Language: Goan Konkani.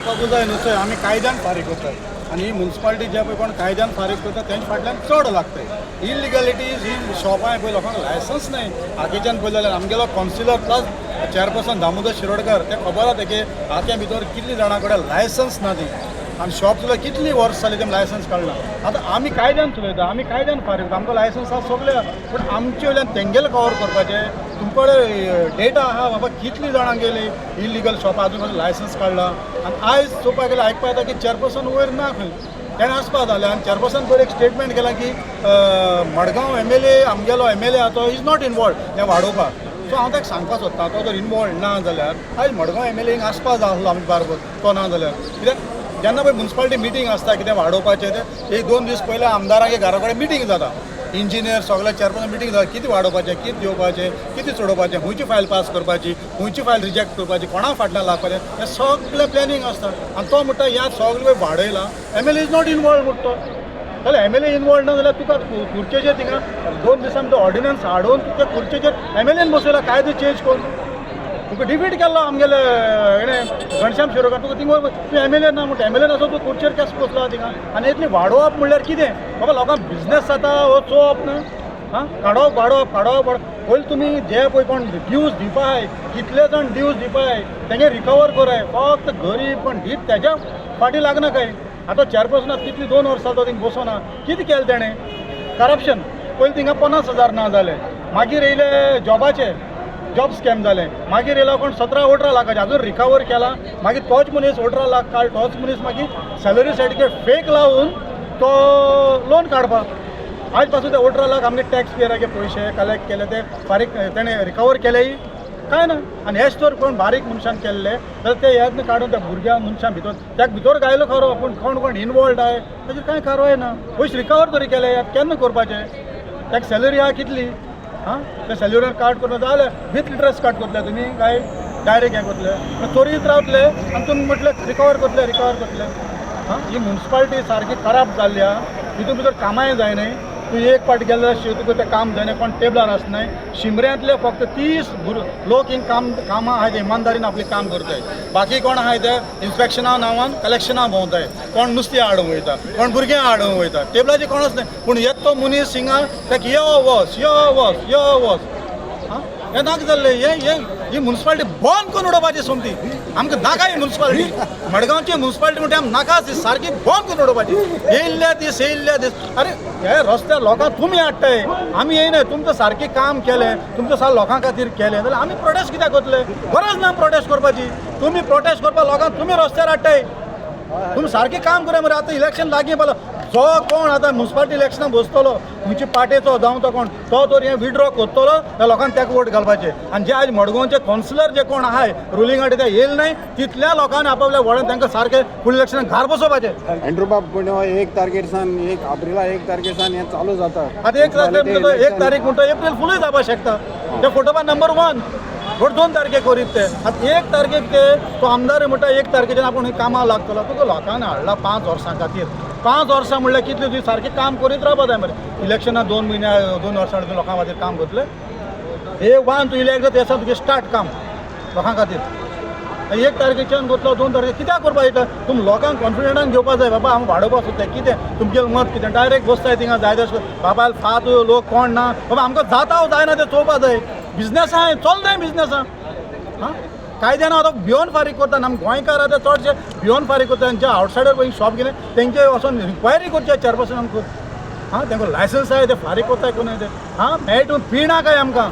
करपाकूच जाय न्हू सर. आमी कायद्यान फारीक करतात आनी ही मुन्सिपालिटी जे पळय कोण कायद्यान फारीक करता, तेंच्या फाटल्यान चड लागता. इलिगॅलिटीज ही शॉपां पळय, लोकांक लायसन्स नाय. आगेच्यान पळयलें जाल्यार आमगेलो councillor plus chairperson Damodar Shirodkar, ते खबर आसा की आख्या भितर कितली जाणां कडेन लायसन्स ना ती आनी शॉप सुद्दां कितली वर्स जाली तेमी लायसन्स काडला. आतां आमी कायद्यान चलयता, आमी कायद्यान फारीक करता. आमकां लायसन्स आसा सगळें आसा, पूण आमचे वयल्यान तेंगेले कवर करपाचें. तुमकडे डेटा आहा बाबा, कितली जाणां गेली इलिगल शॉपां, अजून पासून लायसन्स काडला. आनी आयज चोवपाक गेल्यार आयकपा येता की चेअरपर्सन वयर ना खंय, तेणें आसपा जालें. आनी चेअरपर्सन पयर एक स्टेटमेंट केलां की मडगांव एमएलए, आमगेलो एमएलए आहा तो is not involved हें वाडोवपाक. सो हांव ताका सांगपाक सोदता, तो जर इनवॉल्व ना जाल्यार आयज मडगांव एमएलए हिंगा आसपा जाय आसलो आमच्या बारबर. तो ना जाल्यार कित्याक जेन्ना पळय मुन्सिपालिटी मिटींग आसता, कितें वाडोवपाचें तें, एक दोन दीस पयलीं आमदारांगे घरा कडेन मिटींग जाता. इंजिनियर सगळे, चेअरपर्सन मिटींग जाता, कितें वाडोवपाचें, कितें दिवपाचें, कितें चडोवपाचें, खंयची फायल पास करपाची, खंयची फायल रिजेक्ट करपाची, कोणा फाटल्यान लागपाचें, हें सगळें प्लॅनिंग आसता. आनी तो म्हणटा ह्या सगळें वाडयलां, एमएलए is not involve म्हणटा तो. जाल्यार एमएलए इनवॉल्व ना जाल्यार तुका खुर्चेचेर थिंगा 2 दिसां भितर ऑर्डिनन्स हाडून तुका खुर्चेचेर एमएलएन बसयला. कायदो चेंज करून तुका डिफीट केल्लो आमगेले हेणें, घनश्याम शिरोडकर. तुका थिंगा तूं एमएलए ना म्हणटा, एमएलए नासो तूं खुर्चेर केस बसलो थिंगा. आनी इतली वाडोवप म्हणल्यार कितें बाबा? लोकांक बिजनेस जाता हो चोवप ना. आं, काडप वाडोवप, काडप वाडोवप. पयलीं तुमी जे पळय कोण ड्यूज दिवपाय, कितले जाण ड्यूज दिवपाय, तेंगे रिकवर कराय. फक्त गरीब कोण दीत तेज्या फाटी लागना काय. आतां चेअरपर्सनाक कितली 2 वर्सां तो थिंगा बसोना, कितें केलें तेणें? करप्शन. पयलीं थिंगा 50,000 ना जाले, मागीर येयले जॉबाचे, जॉब स्कॅम जालें. मागीर येयलो कोण 17-18 लाखाचे, अजून रिकवर केला. मागीर तोच मनीस 18 लाख काड, तोच मनीस मागीर सॅलरी सर्टिफिकेट फेक लावन तो लोन काडपाक. आयज पासून ते 18 लाख आमगे टॅक्स पेयराचे पयशे कलेक्ट केले, ते फारीक तेणें रिकवर केलेय काय ना. आनी हेच तर कोण बारीक मनशान केल्ले जाल्यार ते येत्न काडून त्या भुरग्या मनशां भितर, ताका भितर घायलो खरो, पूण कोण कोण इनवॉल्ड आहाय ताजेर कांय कारवाय ना. पयशे रिकवर तरी केले, केन्ना करपाचें? ताका सॅलरी आहा कितली? आं, ते सॅलरीर काट करून जाल्यार विथ इंट्रस्ट काट करतले तुमी काय डायरेक्ट हें करतले? चोरीत रावतले आनी तुमी म्हटलें रिकवर करतले, रिकवर करतले. आं, ही मुन्सिपालिटी सारकी खराब जाल्ली आहा. हितून भितर कामांय जायनाय. तूं एक पाट गेले जाल्यार तुका तें काम जायना, कोण टेबलार आसनाय. शिमऱ्यांतले फक्त 30 लोक हिंग काम कामां आहाय, ते इमानदारीन आपलें काम करताय. बाकी कोण आहाय ते इन्स्पेक्शना नांवान कलेक्शना भोंवताय. कोण नुस्तें हाडूंक वयता, कोण भुरग्यां हाडूंक वयता, टेबलाचेर कोणच न्हय. पूण येत तो मनीस हिंगा, ताका यो वच, यो वच, यो वच. आं, हें नाका जाल्लें. हें हें ही मुन्सिपालिटी बंद करून उडोवपाची सोमती. आमकां नाका ही मुन्सिपालिटी. मडगांवची मुन्सिपालिटी म्हणटा आमी नाका ती, सारकी बंद करून उडोवपाची. येयल्ल्या दीस, येयल्ल्या दीस, अरे हे रस्त्यार लोकांक तुमी हाडटाय, आमी येयनाय. तुमकां सारकें काम केलें, तुमचें सारकें लोकां खातीर केलें जाल्यार आमी प्रोटेस्ट कित्याक करतले? गरज ना प्रोटेस्ट करपाची. तुमी प्रोटेस्ट करपाक लोकांक तुमी रस्त्यार हाडटाय. तुमी सारकें काम करा मरे. आतां इलेक्शन लागीं पावलां. जो कोण आतां मुन्सिपालिटी इलेक्शनाक बसतलो, खंयचे पार्टेचो जावं तो कोण, तो तर हें विड्रॉ करतलो जाल्यार लोकांक ताका वोट घालपाचे. आनी जे आयज मडगांवचे कौन्सिलर जे कोण आहाय रुलिंगा ते येयल न्हय, तितल्या लोकांनी आपापल्या वोडान तांकां सारकें फुडल्या इलेक्शनाक घार बसोवपाचें. एंड्रू बाब, पूण 1 तारखेर सावन, 1 एप्रिला, 1 तारखे सावन हें चालू जाता. आतां 1 तारखेर म्हणटा, 1 तारीख म्हणटा, एप्रील फुलूय जावपाक शकता. ते फोटोबा नंबर वन बट 2 तारखेक करीत ते. आतां 1 तारखेक ते तो आमदार म्हणटा, 1 तारखेच्यान आपूण कामाक लागतलो. तुका लोकांनी हाडला 5 वर्सां खातीर. 5 वर्सां म्हणल्यार कितले? तुवें सारकें काम करीत रावपा जाय मरे. इलेक्शनाक 2 म्हयने, 2 वर्सां तूं लोकां खातीर काम करतले? हे वन तूं इलेक्ट जाता तेसा तुगे स्टार्ट काम लोकां खातीर. 1 तारखेच्यान करतलो, 2 तारखेक कित्याक करपाक येता? तुमी लोकांक कॉन्फिडंटान घेवपा जाय, बाबा आमी वाडोवपाक सोदताय कितें, तुमगेलें मत कितें. डायरेक्ट बसताय थिंगा जाय तशें, बाबा फात लोक कोण ना. बाबा आमकां जाता जायना तें चोवपा जाय. बिजनेस आहा, चलताय बिजनेस आहा. आं, कायद्यान आतां भियोन फारीक करता. आमी गोंयकार आतां चडशे भियोन फारीक करता. जे आवटसायडर पळय शॉप घेवन तेंचे वचोन इन्क्वायरी करचे चेअरपर्सन आमकां. आं, तांकां लायसन्स आहाय, ते फारीक करताय कोण ते? आं, मेळटा पिणा काय आमकां?